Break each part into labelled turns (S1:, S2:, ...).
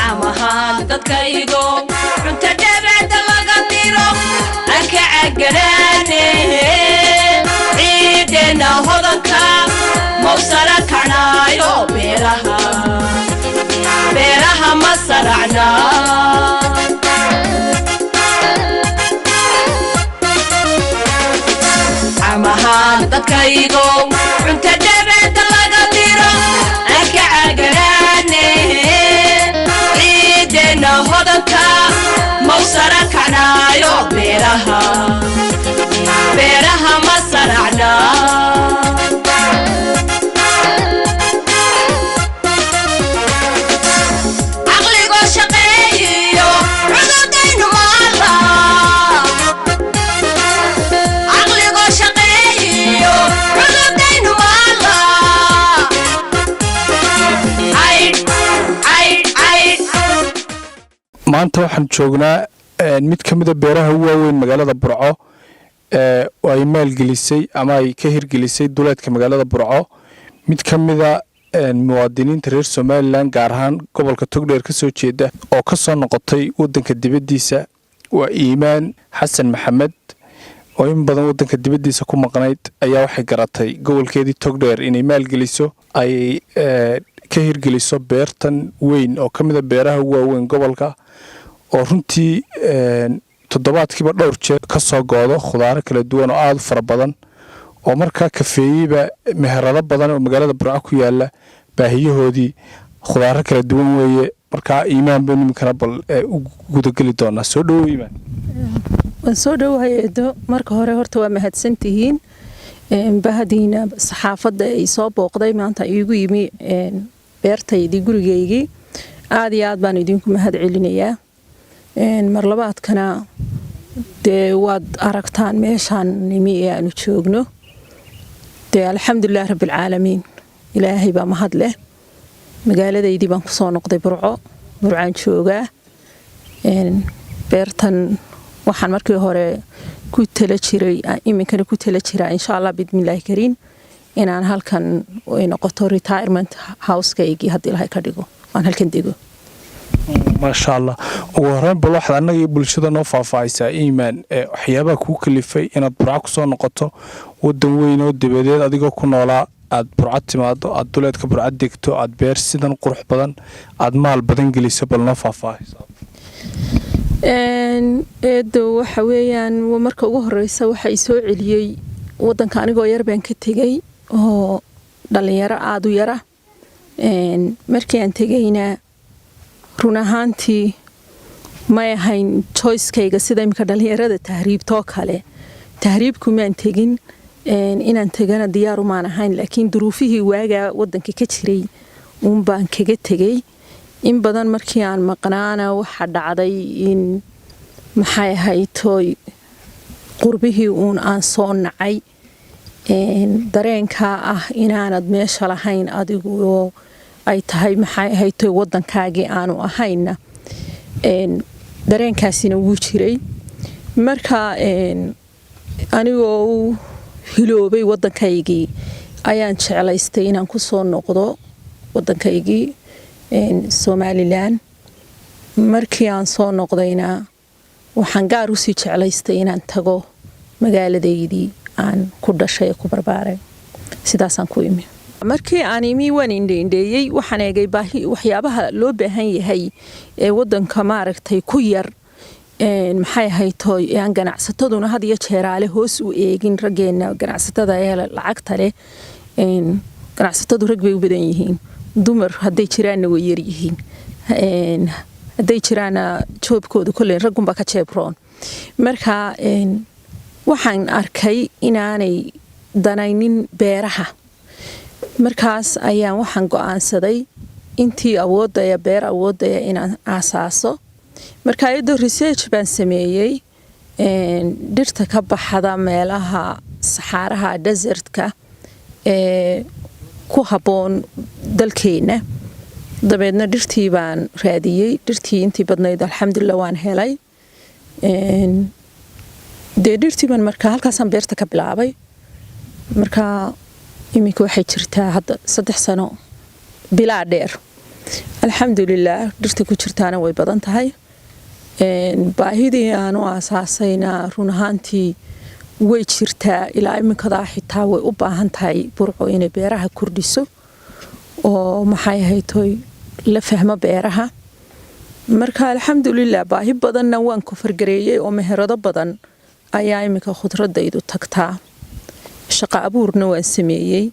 S1: Camahaan dadkaygo, cunta dhabada laga diro aan ka caganaane. Ciideenna hodanka mawsara kacnaayo, beeraha beeraha ma saracnaa. Camahaan dadkaygo, cunta dhabada laga diro aan ka caganaane. Ciideenna hodanka mawsara kacnaayo, beeraha beeraha ma saracnaa. Caqligoo shaqeeyiyo cudurdaynu maala, caqligoo shaqeeyiyo cudurdaynu maala. Caydh caydh caydh.
S2: Maanta waxaan joognaa mid ka mida beeraha ugu waaweyn magaalada Burco oo ay maalgelisay ama ay ka hirgelisay duleedka magaalada Burco mid ka mida muwaadiniinta reer Somaliland, gaar ahaan gobolka Togdheer ka soo jeeda oo ka soo noqotay wadanka dibaddiisa. Waa Iimaan Xasan Maxamed oo in badan wadanka dibaddiisa ku maqnayd ayaa waxay garatay gobolkeedii Togdheer inay maalgeliso, ay ka hirgeliso beertan weyn oo ka mida beeraha ugu waaweyn gobolka, oo runtii toddobaadkiiba dhowr jeer ka soo goodo khudaaro kala duwan oo aada u fara badan, oo markaa kafeeyeyba meherado badan oo magaalada Burco ku yaala baahiyahoodii khudaaro kala duwan weeye. Markaa Iimaan baynu iminkana bal u gudageli doonaa. Soo dhowow, Iimaan.
S3: Waan soo dhowahay, eedo. Marka hore horta waa mahadsantihiin bahadiina saxaafadda ay soo booqday maanta, iigu yimi beertaydii, gurigaygii. Aad iyo aad baan idinku mahad celinayaa. Marlabaadkana dee waad aragtaan meeshaan nimi ee aanu joogno. Dee alxamdulilah rabbilcaalamiin, Ilaahay baa mahad leh. Magaaladaydii baan kusoo noqday, Burco. Burcaan joogaa. Beertan waxaan markii hore ku tala jiray, iminkana ku tala jiraa, insha Allah bidmillaahi kariim, inaan halkan ay noqoto retirement housekaygii, haddii Ilahay ka dhigo, aan halkan dego.
S2: Maasha Allah. Ugu horeyn bal waxaad annaga iyo bulshada noo faahfaahaysaa, Iimaan, waxyaabaha kuu kalifay inaad Burco kusoo noqoto, wadan weyn oo dabadeed adigoo ku noolaa aad Burco timaado, aad duleedka Burco degto, aad beer sidan qurux badan aad maal badan geliso. Bal noo faahfaahaysa.
S3: Eedo, waxa weeyaan, marka ugu horeysa waxa i soo celiyey wadanka, anigoo yar baan ka tegey oo dhalinyaro aada u yara. Markii aan tegayna, run ahaantii may ahayn choicekayga sida imika dhalinyarada tahriibtoo kale. Tahriibku maan tegin, inaan tegana diyaarumaan ahayn, laakiin duruufihii waagaa wadanka ka jiray uun baan kaga tegey. In badan markii aan maqnaana waxaa dhacday in, maxay ahayd tooy, qurbihii uun aan soo nacay. Dareenkaa ah inaanad meesha lahayn adigu oo ay tahay, maxay ahayd toy, wadankaagii aanu ahayna, dareenkaasina wuu jiray. Marka anigoo u hiloobay wadankaygii ayaan jeclaystay inaan kusoo noqdo wadankaygii Somaliland. Markii aan soo noqdayna waxaan gaar usii jeclaystay inaan tago magaaladaydii aan ku dhashay ee ku barbaaray. Sidaasaan ku imi. Markii aan imi waan indheindheeyey, waxaan eegay baahi, waxyaabaha loo baahan yahay ee wadanka maaragtay ku yar, maxay ahayd tooy, aan ganacsataduna had iyo jeeraale hoos u eegin. Raggeena ganacsatada ee lacagta leh, ganacsatadu rag bay u badan yihiin, dumar hadday jiraanna way yaryihiin, hadday jiraanna joobkooda kolley raggunbaa ka jeebroon. Marka waxaan arkay inaanay danaynin beeraha. Markaas ayaan waxaan go'aansaday intii awoodaya beer awoodaya inaan aasaaso. Marka iyadoo research baan sameeyey dhirta ka baxda meelaha saxaaraha, desertka, ee ku habboon dalkeenna. Dabeedna dhirtii baan raadiyey. Dhirtii intii badnayd alxamdulilah waan helay. Dee dhirtii baan marka halkaasaan beerta ka bilaabay. Marka iminka waxay jirtaa hadda 3 sano bilaa dheer. Alxamdulilah, dhirta ku jirtaana way badan tahay. Baahidii aan u aasaasayna run ahaantii way jirtaa ilaa iminkadaa, xitaa way u baahan tahay Burco inay beeraha kordhiso oo, maxay ahaytoy, la fahmo beeraha. Marka alxamdulilah, baahi badanna waan kofargareeyey oo meherado badan ayaa iminka khudradaydu tagtaa. Shaqo abuurna waan sameeyey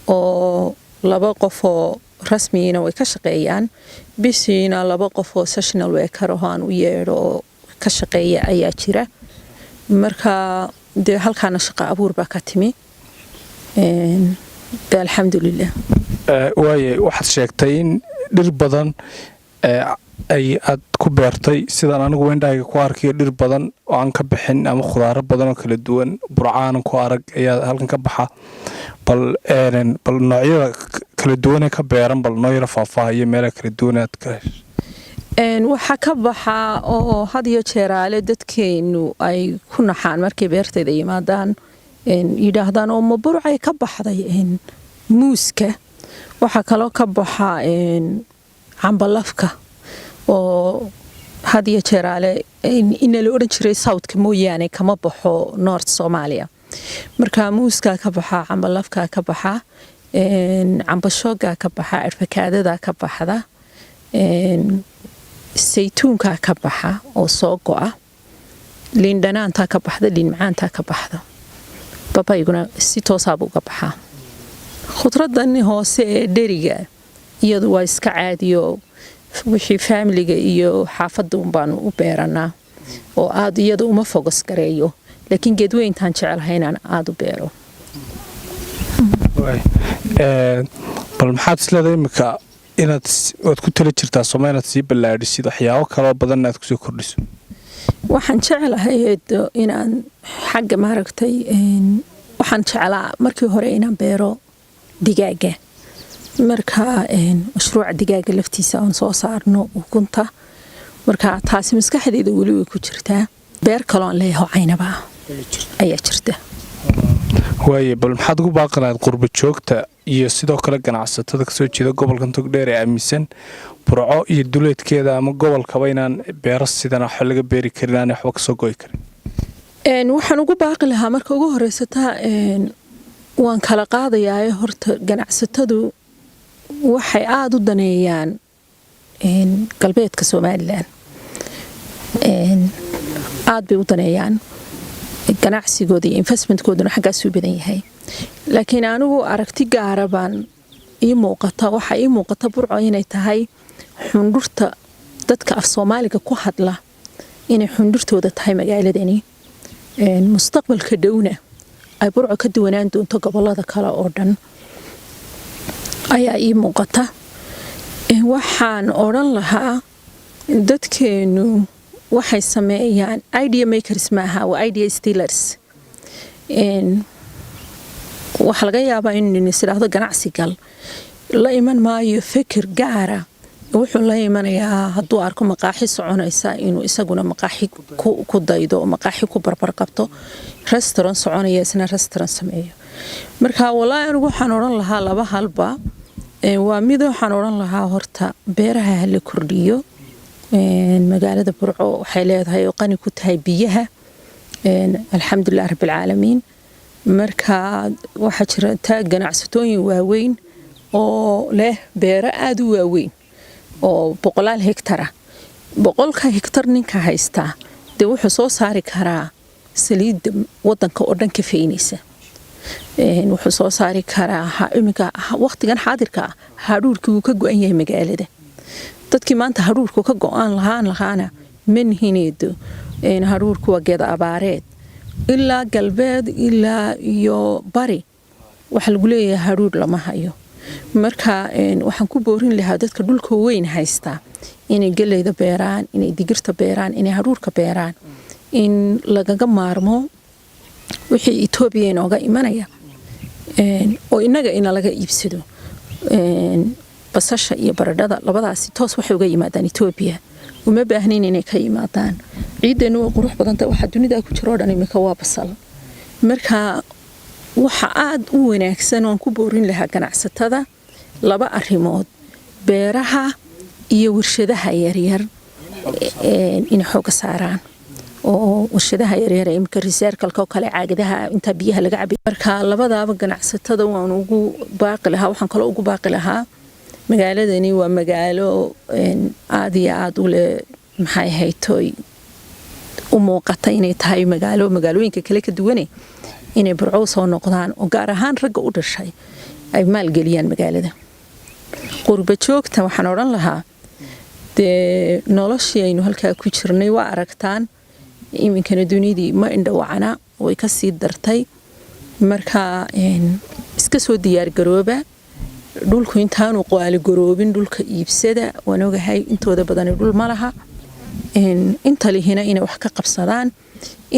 S3: oo laba qof oo rasmigiina way ka shaqeeyaan, bishiina laba qof oo sessional worker oo aan u yeedho oo ka shaqeeya ayaa jira. Marka dee halkaana shaqo abuur baa ka timi dee, alxamdulilah.
S2: Waaye, waxaad sheegtay in dhir badan ay aad ku beertay. Sidaan anigu wendhahayga ku arkayo, dhir badan oo aan ka bixin ama khudaaro badan oo kala duwan Burcaanan ku arag ayaa halkan ka baxa. Bal noocyada kala duwanee ka beeran bal noo yara faahfaahayo, meelaha kala duwan aad ka hesho.
S3: Waxaa ka baxa oo had iyo jeeraale dadkeennu ay ku naxaan markay beertayda yimaadaan, yidhaahdaan, "Oo ma Burcay ka baxday?" Muuska. Waxaa kaloo ka baxa cambalafka oo had iyo jeeraale ina la odhan jiray southka mooyaane kama baxo North Soomaaliya. Marka muuskaa ka baxa, cambalafkaa ka baxa, cambashoogaa ka baxa, arfakaadadaa ka baxda, saytuunkaa ka baxa oo soo go'a, liindhanaantaa ka baxda, liin macaantaa ka baxda, babayguna si toosaaba uga baxaa. Khudradan hoose ee dheriga iyadu waa iska caadiyo, wixii familyga iyo xaafadda unbaanu u beeranaa oo aada iyada uma focus gareeyo, laakiin geedweyntaan jecelahay inaan aada u beero.
S2: Bal maxaad isleedahay iminka inaad waad ku tali jirtaa sooma, inaad sii ballaadhisid, waxyaabo kaloo badanna aad kusoo kordhiso?
S3: Waxaan jeclahay eedo inaan xagga, maaragtay, waxaan jeclaa markii hore inaan beero digaaga. Marka mashruuca digaaga laftiisa aan soo saarno ukunta, marka taasi maskaxdeyda weli way ku jirtaa. Beer kaloon leeyaho caynaba ayaa jirta.
S2: Waaye, bal maxaad ugu baaqi lahayd qurba joogta iyo sidoo kale ganacsatada kasoo jeeda gobolkan Togdheer ee aaminsan Burco iyo duleedkeeda ama gobolkaba inaan beero sidan waxba laga beeri karin, aanay waxba kasoo goy karin?
S3: Waxaan ugu baaqi lahaa marka ugu horeysataa, waan kala qaadayaa. Horta ganacsatadu waxay aada u daneeyaan galbeedka Somaliland, aada bay u daneeyaan, ganacsigooda iyo investmentkooduna xaggaasuu badan yahay. Laakiin anigu aragti gaara baan ii muuqata. Waxaa ii muuqata Burco inay tahay xundhurta dadka af Soomaaliga ku hadla, inay xundhurtooda tahay magaaladani. Mustaqbalka dhowna ay Burco ka duwanaan doonto gobolada kale oo dhan ayaa ii muuqata. Waxaan odhan lahaa, dadkeenu waxay sameeyaan idea makers maaha, waa idea stealers. Waxaa laga yaabaa in is idhaahdo ganacsi gal, la iman maayo fikir gaara. Wuxuu la imanayaa hadduu arko maqaaxi soconaysa inuu isaguna maqaaxi ku daydo oo maqaaxi ku barbar qabto, restaurant soconaya isna restaurant sameeyo. Marka walaahi anigu waxaan odhan lahaa laba halba waa mid. Waxaan odhan lahaa horta beeraha hala kordhiyo. Magaalada Burco waxay leedahay oo qani ku tahay biyaha, alxamdulilah rabbilcaalamiin. Marka waxaa jira taa ganacsatooyin waaweyn oo leh beero aada u waaweyn oo boqolaal hegtara. 100-ka hegtar ninka haystaa dee wuxuu soo saari karaa saliidda wadanka oo dhan ka feynaysa. Wuxuu soo saari karaa iminka waqtigan xaadirka ah hadhuurkii wuu ka go-an yahay magaalada. Dadkii maanta hadhuurku ka go-aan lahaan lahaana ma nihineedo. Hadhuurku waa geeda abaareed, ilaa galbeed ilaa iyo bari waxaa lagu leeyahay hadhuur lama hayo. Marka waxaan ku boorin lahaa dadka dhulka weyn haystaa inay geleyda beeraan, inay digirta beeraan, inay hadhuurka beeraan, in lagaga maarmo wixii Etoobiya inooga imanaya oo innaga ina laga iibsado. Basasha iyo baradhada labadaasi toos waxay uga yimaadaan Etoobiya, uma baahnayn inay ka yimaadaan. Ciiddeennu way qurux badantay, waxaa dunida ku jiro o dhan iminka waa basal. Marka waxa aada u wanaagsan oon ku boorin lahaa ganacsatada laba arrimood. Beeraha iyo warshadaha yaryar inay xooga saaraan, oo warshadaha yaryar ee imika recycle-ka oo kale, caagadaha intaa biyaha laga cabay. Marka labadaaba ganacsatada waan ugu baaqi lahaa. Waxaan kaloo ugu baaqi lahaa, magaaladani waa magaalo aada iyo aada u leh, maxay haytoy, u muuqata inay tahay magaalo magaalooyinka kale ka duwane, inay Burco soo noqdaan, oo gaar ahaan ragga u dhashay ay maalgeliyaan magaalada. Qurba joogta waxaan odhan lahaa, dee noloshii aynu halkaa ku jirnay waa aragtaan. Iminkana dunidii ma indhawacna, way kasii dartay. Marka iska soo diyaargarooba, dhulku intaanu qaaligaroobin dhulka iibsada. Waan ogahay intooda badani dhul ma laha. Inta lihina inay wax ka qabsadaan,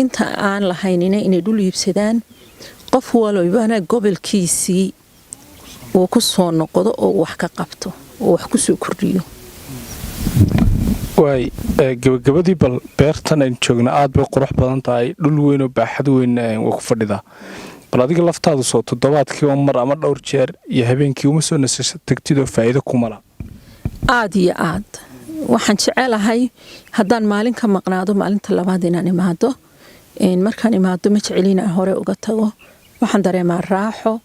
S3: inta aan lahaynina inay dhul iibsadaan. Qof walibana gobolkiisii uu ku soo noqdo oo wax ka qabto oo wax kusoo kordhiyo.
S2: Waay, gabagabadii, bal beertan aynu joogna aad bay qurux badan tahay, dhul weyn oo baaxad weyn waa ku fadhidaa. Bal adiga laftaadu soo toddobaadkiiba mar ama dhowr jeer iyo habeenkii uma soo nasasho tagtidoo faa'iido kumala?
S3: Aada iyo aad. Waxaan jecelahay haddaan maalin ka maqnaado, maalinta labaad inaan imaado. Markaan imaado ma jeceli inaan hore uga tago. Waxaan dareemaa raaxo.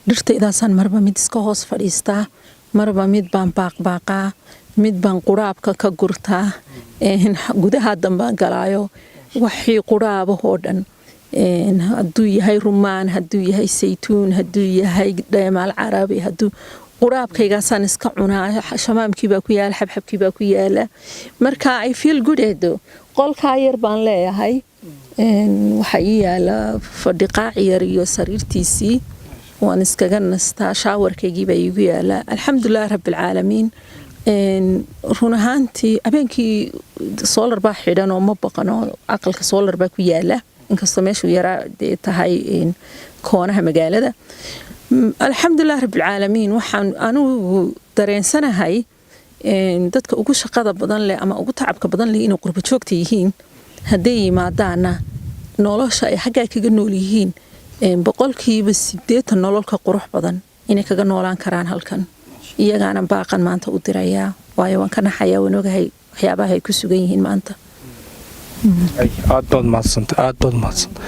S3: Dhirtaydaasaan marba mid iska hoos fadhiistaa, marba mid baan baaqbaaqaa, mid baan quraabka ka gurtaa. Gudaha dambaan galaayo, waxii quraabahoo dhan, hadduu yahay rumaan, hadduu yahay saytuun, hadduu yahay dheemaal carabi, hadduu quraabkaygaasaan iska cunaa. Shamaamkiibaa ku yaala, xabxabkiibaa ku yaala. Marka I feel good. Eedo, qolkaa yar baan leeyahay. Waxaa ii yaala fadhi qaaci yar iyo sariirtiisii, waan iskaga nastaa. Shower-kaygii baa iigu yaala. Alxamdulilah rabbilcaalamiin. Run ahaantii habeenkii solar baa xidhan oo ma baqano. Aqalka solar baa ku yaala, inkastoo meeshuu yaraa dee tahay koonaha magaalada. Alxamdulilah rabbilcaalamiin. Waxaan anigu dareensanahay dadka ugu shaqada badan leh ama ugu tacabka badan leh inay qurbo joogta yihiin. Hadday yimaadaana nolosha ay xaggaa kaga nool yihiin 80% nololka qurux badan inay kaga noolaan karaan halkan. Iyagaana baaqan maanta u dirayaa, waayo waan ka naxayaa, waan ogahay waxyaabaha ay ku sugan yihiin maanta.
S2: Aad baad mahadsanta, aad baad mahadsanta.